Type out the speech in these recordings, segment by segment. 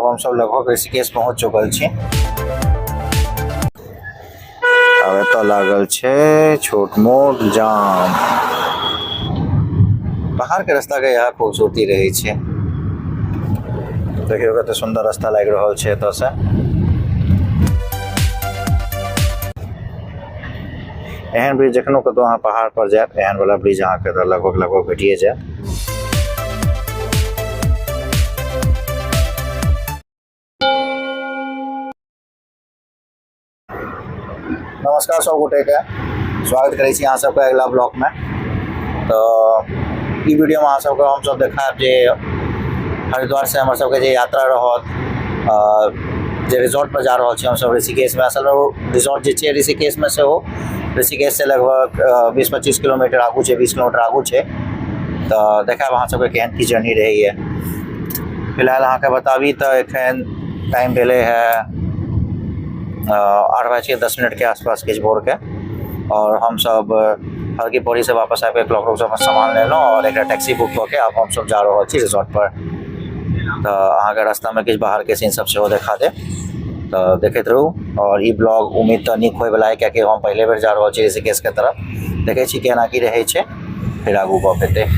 आब हमसब लगभग ऋषिकेश पहुँच चुकल छी। आब एतऽ लागल छै छोट मोट जाम। पहाड़ के रास्ता के इएह खूबसूरती रहै छै। देखियौ कते सुंदर रास्ता लागि रहल छै एतऽ से। एहन ब्रिज जखनो कतौ अहाँ पहाड़ पर जायब, एहन वाला ब्रिज अहाँके तऽ लगभग लगभग भेटिए जायत। नमस्कार सब गोटे के, स्वागत करै छी अहाँ सबके अगिला ब्लॉग में। तऽ ई वीडियो में अहाँ सबके हम सब देखायब जे हरिद्वार से हमर सबके जे यात्रा रहत, जे रिजॉर्ट पर जा रहल छी हमसब ऋषिकेश में। असल में ओ रिजॉर्ट जे छै ऋषिकेश में सेहो, ऋषिकेश से लगभग 20-25 किलोमीटर आगू छै, 20 किलोमीटर आगू छै। तऽ देखायब अहाँ सबके केहन की जर्नी रहैया। फिलहाल अहाँके बताबी तऽ एखन टाइम भेलै है 8:10 के आसपास किछु भोरके, और हमसब हरकी पौड़ी से वापस आबिके क्लॉक रूम से अपन सामान लेलहुँ और एकटा टैक्सी बुक कऽ के आब हमसब जा रहल छी रिजॉर्ट पर। तऽ अहाँके रास्तामे किछु बाहरके सीन सब सेहो देखा देब, तऽ देखैत रहू। और ई ब्लॉग उम्मीद तऽ नीक होइवला है, कियाकि हम पहिले बेर जा रहल छी ऋषिकेशके तरफ। देखै छी केना की रहै छै, फिर आगू गप हेतै।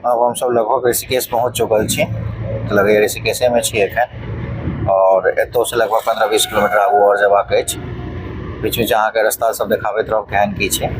आब हमसब लगभग ऋषिकेश पहुँच चुकल छी, तऽ लगैए ऋषिकेशेमे छी एखन। और एतौसँ लगभग 15-20 किलोमीटर आगू आओर जेबाक अछि। बीच बीच अहाँके रास्ता सब देखाबैत रहब केहन की छै।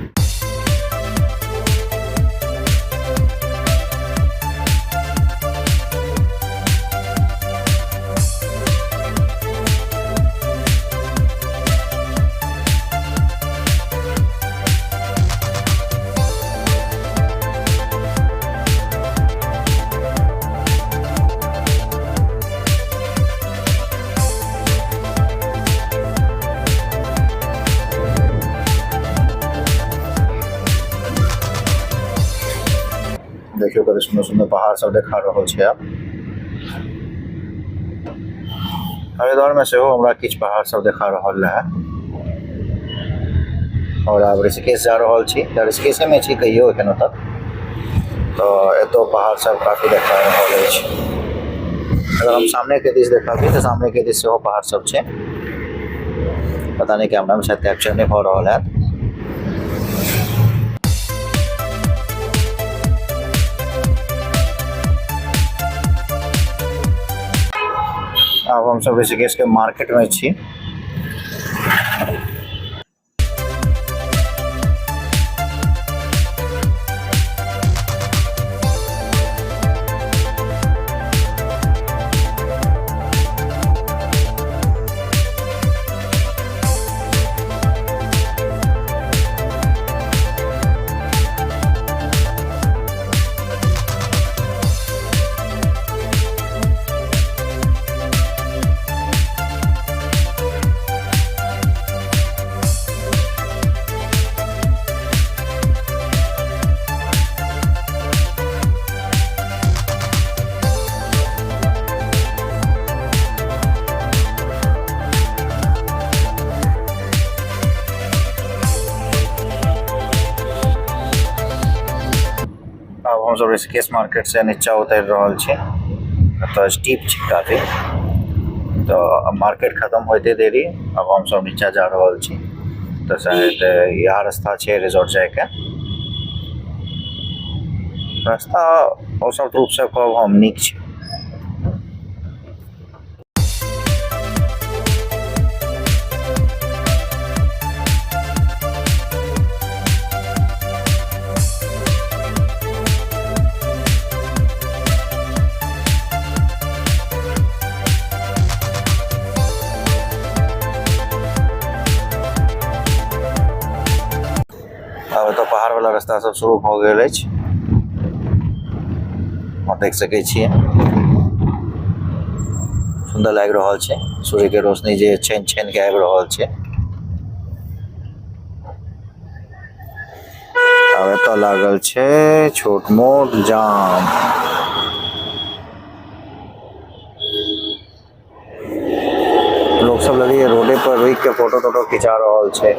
देखियौ कते सुन्दर सुन्दर पहाड़ सब देखा रहल छै। आब हरिद्वार में सेहो हमरा किछु पहाड़ सब देखा रहल रहै। और आब ऋषिकेश जा रहल छी, तऽ ऋषिकेशे में छी कहियो एखनो तक। तऽ एतौ पहाड़ सब काफी देखा रहल अछि। अगर हम सामने के दिस देखाबी तऽ सामने के दिस सेहो पहाड़ सब छै। पता नहीं कैमरा में शायद कैप्चर नहीं भऽ रहल हैत। आब हम सब ऋषिकेश के मार्केट में छी। आब हमसब ऋषिकेश मार्केट से नीचा उतरि रहल छी। एतऽ स्टीप छै काफी, तऽ मार्केट खत्म होइते देरी अब हमसब नीचा जा रहल छी। तऽ शायद इएह रास्ता छै रिजॉर्ट जायके। रास्ता औसत रूप से कहब हम नीक छै। वाला रास्ता सब शुरू भऽ गेल अछि। अहाँ देख सकै छियै, सुन्दर लागि रहल छै। सूर्य के रोशनी जे छानि छानि के आबि रहल छै। आब एतऽ लागल छै छोट मोट जाम। लोक सब लगैया रोडे पर रुकि के फोटो तोटो खिंचा रहल छै।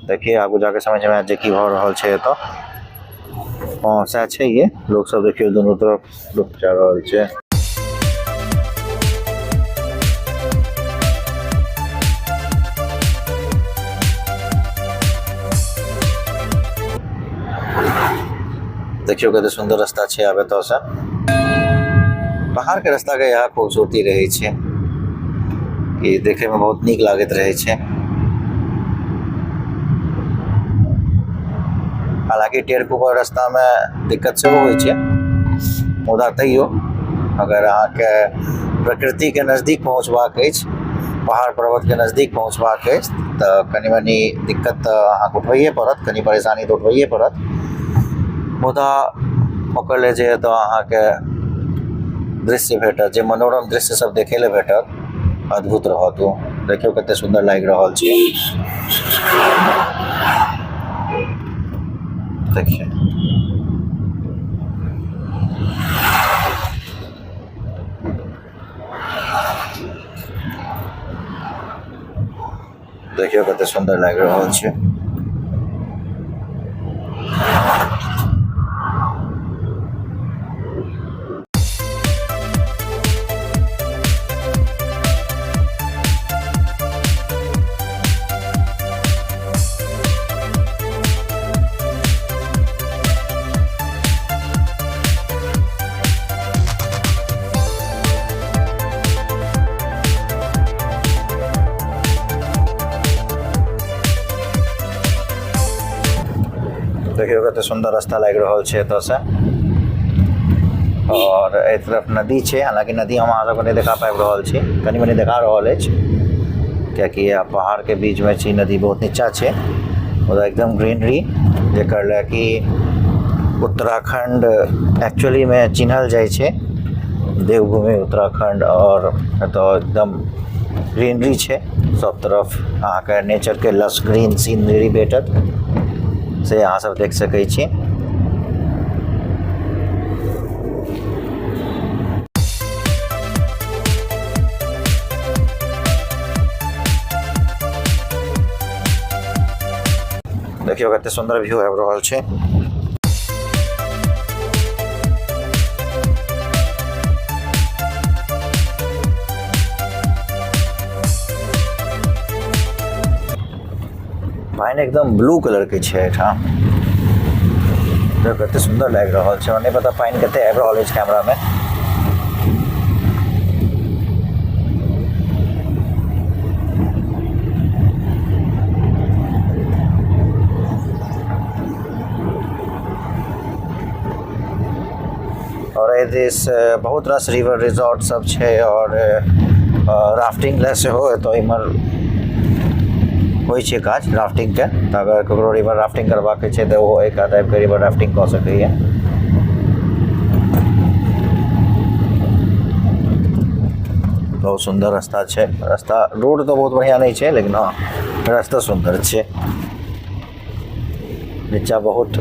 देखिए आगू जाके समझ में आयत जे की भऽ रहल छै एतऽ। हँ, सएह छै। ये लोक सब देखियौ, दुनू तरफ लोक जा रहल छै। देखियौ कते सुन्दर रास्ता छै। आब एतऽ से पहाड़ के रास्ता के इएह खूबसूरती रहै छै कि देखे में बहुत नीक लागैत रहै छै। हालांकि टेढ़ कुबर रास्ता में दिक्कत सेहो होइ छै, मुदा तैयो अगर अहाँके प्रकृति के नजदीक पहुँचबाक अछि, पहाड़ पर्वत के नजदीक पहुँचबाक अछि, तऽ कनि मनि दिक्कत तऽ अहाँके उठबैए पड़त, कनि परेशानी तऽ उठबैए पड़त। मुदा ओकर लेल जे एतऽ अहाँके दृश्य भेटत, जे मनोरम दृश्य सब देखै लए भेटत, अद्भुत रहत ओ। देखियौ कते सुन्दर लागि रहल छै। देखियौ, देखियौ कते सुन्दर लागि रहल छै। देखियौ कते सुन्दर रास्ता लागि रहल छै एतऽ से। और एहि तरफ नदी छै। हालांकि नदी हम अहाँ सबके नहि देखा पाबि रहल छी, कनि मनि देखा रहल अछि, कियाकि पहाड़ के बीच में छी, नदी बहुत नीचा छै। मुदा एकदम ग्रीनरी, जेकर लए कि उत्तराखंड एक्चुअली में चिन्हल जाइ छै, देवभूमि उत्तराखंड। और एतऽ एकदम ग्रीनरी छै सब तरफ, अहाँके नेचरके लस ग्रीन सीनरी भेटत, से अहाँ सब देख सकै छी। देखियौ कते सुन्दर व्यू आबि रहल छै। पानि एकदम ब्लू कलर के छै एहिठाम। देखियौ कते सुन्दर लागि रहल छै। नहि पता पानि कते आबि रहल अछि कैमरा में। और एहि दिस बहुत रास रिवर रिजॉर्ट सब छै और राफ्टिंग लए सेहो एतऽ इम्हर होइ छै काज राफ्टिंगके। तऽ अगर ककरो रिवर राफ्टिंग करबाक छै तऽ ओहो एहि कात आबि कऽ रिवर राफ्टिंग कऽ सकैए। बहुत सुन्दर रास्ता छै। रास्ता रोड तऽ बहुत बढ़िआँ नहि छै, लेकिन हँ, रास्ता सुन्दर छै। नीचा बहुत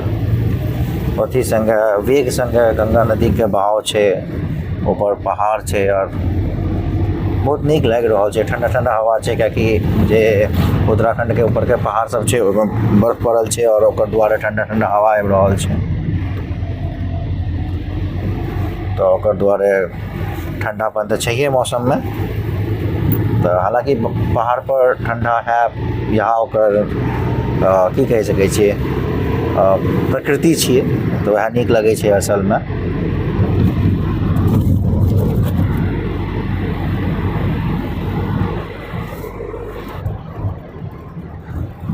अथी सङ्गे, वेग सङ्गे गंगा नदीके बहाव छै, ऊपर पहाड़ छै आओर बहुत नीक लागि रहल छै। ठंडा ठंडा हवा छै, कियाकि जे उत्तराखंडके ऊपरके पहाड़ सब छै ओहिमे बर्फ पड़ल छै आओर ओकर दुआरे ठंडा ठंडा हवा आबि रहल छै। तऽ ओकर दुआरे ठंडापन तऽ छैहे मौसममे। तऽ हालाँकि पहाड़पर ठंडा हैब, इएह ओकर की कहि सकै छियै, प्रकृति छियै, तऽ वएह नीक लगै छै असलमे।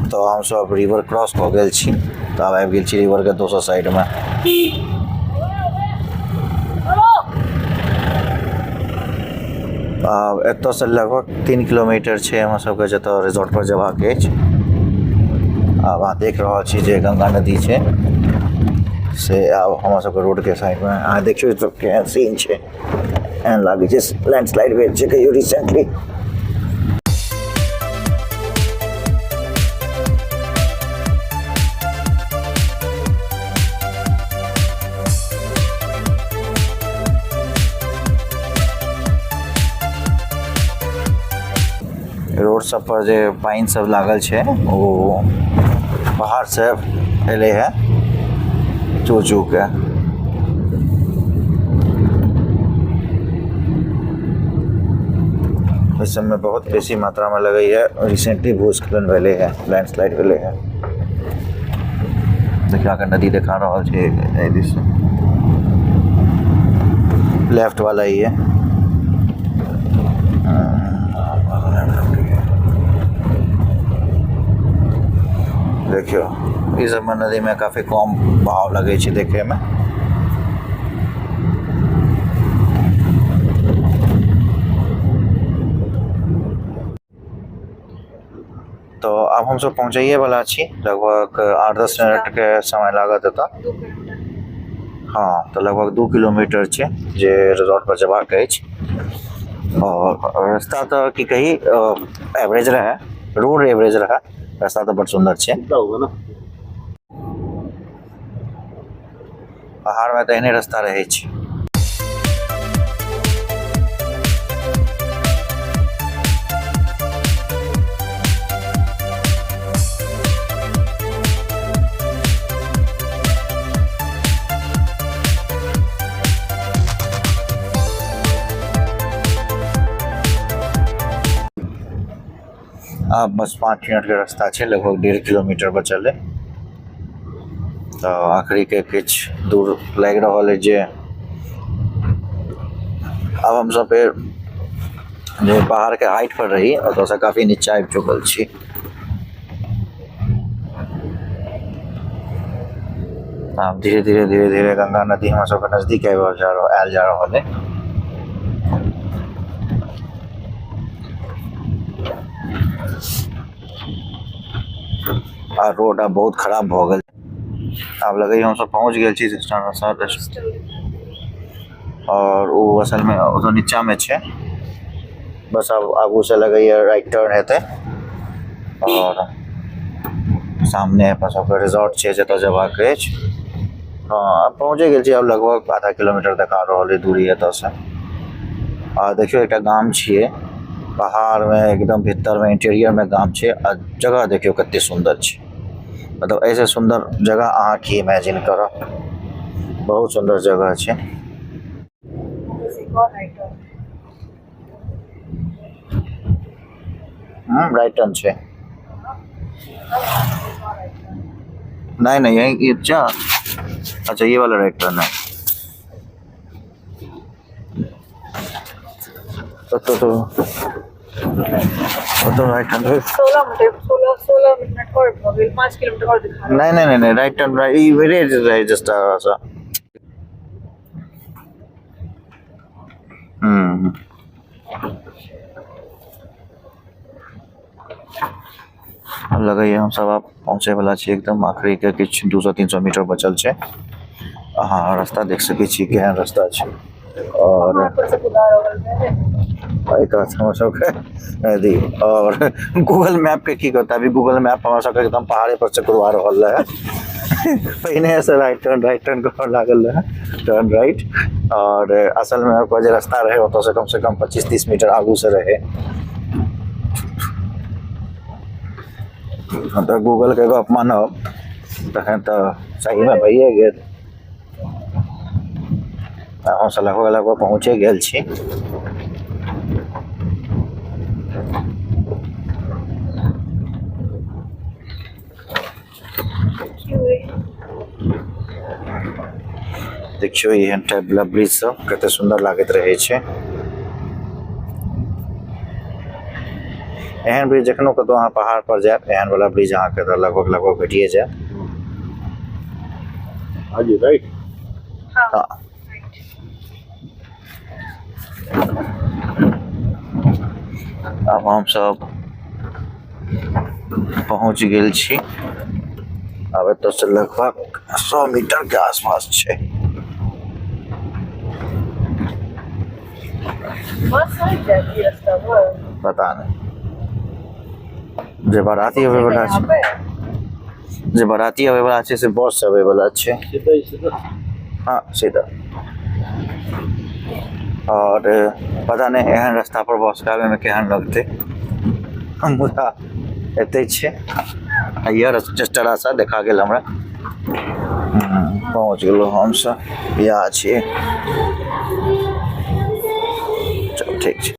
तऽ हमसब रिवर क्रॉस कऽ गेल छी, तऽ आब आबि गेल छी रिवरके दोसर साइडमे। आब एतऽसँ लगभग 3 किलोमीटर छै हमरा सबके जतऽ रिजॉर्ट पर जेबाक अछि। आब अहाँ देख रहल छी जे गंगा नदी छै से आब हमरा सबके रोडके साइडमे अहाँ देखियौ तऽ केहन सीन छै, एहन लागै छै लैंडस्लाइड भेल छै कहियो रिसेंटली। रोड सब पर जे पानि सब लागल छै ओ बाहर से एले है चू चू के। ओहि सबमे बहुत बेसी मात्रामे लगैए रिसेंटली भूस्खलन भेलै है, लैंडस्लाइड भेलै है। देखियौ अहाँके नदी देखा रहल छै एहि दिस लेफ्ट वाला ही है। देखियौ ई सबमे नदीमे काफी कम बहाव लगै छै देखैमे। तऽ आब हमसब पहुँचैए वाला छी, लगभग 8-10 मिनट के समय लागत एतऽ। हँ तऽ लगभग 2 किलोमीटर छै जे रिजॉर्ट पर जेबाक अछि। आओर रास्ता तऽ की कही एवरेज रहै, रोड एवरेज रहै, रास्ता तऽ बड़ सुन्दर छै। पहाड़मे तऽ एहने रास्ता रहै छै। आब बस 5 मिनट के रास्ता छै, लगभग 1.5 किलोमीटर बचल है। तऽ आखिरी के किछु दूर लागि रहल अछि जे आब हमसब फेर जे पहाड़ के हाइट पर रही ओतऽसँ काफी नीचा आबि चुकल छी। आब धीरे धीरे धीरे धीरे गंगा नदी हमरा सबके नजदीक आबि जा रहल आयल जा रहल है। आ रोड आब बहुत खराब भऽ गेल, आब लगैए हमसब पहुँच गेल छी आओर ओ असलमे ओतऽ नीचाँमे छै। बस आब आगूसँ लगैए राइट टर्न हेतै आओर सामने अपन सबके रिजॉर्ट छै जतऽ जेबाक अछि। हँ आब पहुँचे गेल छी, आब लगभग आधा किलोमीटर देखा रहल अइ दूरी एतऽसँ। आ देखियौ एकटा गाम छियै पहाड़मे, एकदम भीतरमे इंटीरियरमे गाम छै आ जगह देखियौ कते सुन्दर छै। मतलब एहिसँ सुन्दर जगह अहाँ की इमेजिन करब, बहुत सुन्दर जगह छै। राइट टर्न छै। नहीं नहीं यही अच्छा अच्छा ये वाला राइट टर्न है। तो तो तो तो राइट टर्न है। 16 मिनट, 16 मिनट और भऽ गेल, 5 किलोमीटर और दिखा। नहीं नहीं नहीं नहीं राइट टर्न राइट ये मेरे राइट जस्ट ऐसा। लगैए हमसब आब पहुँचे वाला छी, एकदम आखिरी के किछु 200-300 मीटर बचल छै। अहाँ रास्ता देख सकै छी केहन रास्ता छै। और एहि कात हमर सबके नदी और गूगल मैप के की कहता, अभी गूगल मैप हमर सबके एकदम पहाड़े पर से करवा रहल रहे। पहिने से राइट टर्न राइट टर्न करऽ लागल रहे, टर्न राइट। और असल में ओकर जे रास्ता रहे ओतऽ से कम 25-30 मीटर आगू से रहे। तऽ गूगल के गप मानब तखन तऽ सहीमे भइए गेल। हमसब लगभग लगभग पहुँचे गेल छी। देखियौ एहन टाइप वाला ब्रिज सब कते सुन्दर लागैत रहे छै। एहन ब्रिज जखनो कतौ अहाँ पहाड़ पर जायब एहन वाला ब्रिज अहाँके तऽ लगभग लगभग भेटिए जायत। हाँ जी राइट। हाँ। हाँ। आब हमसब पहुँच गेल छी। आब एतऽसँ लगभग 100 मीटरके आसपास छै। बस आबि जायत ई रास्ता पर? पता नहि। जे बाराती अबै वला छै, जे बाराती अबै वला छै से बस से अबै वला छै। हाँ, सीधा। आओर पता नहि एहन रास्ता पर बस के आबैमे केहन लगतै, मुदा एतै छै। आ इएह जस्ट रास्ता देखा गेल हमरा। पहुँच गेलहुँ हमसब। इएह छियै। चलू, ठीक छै।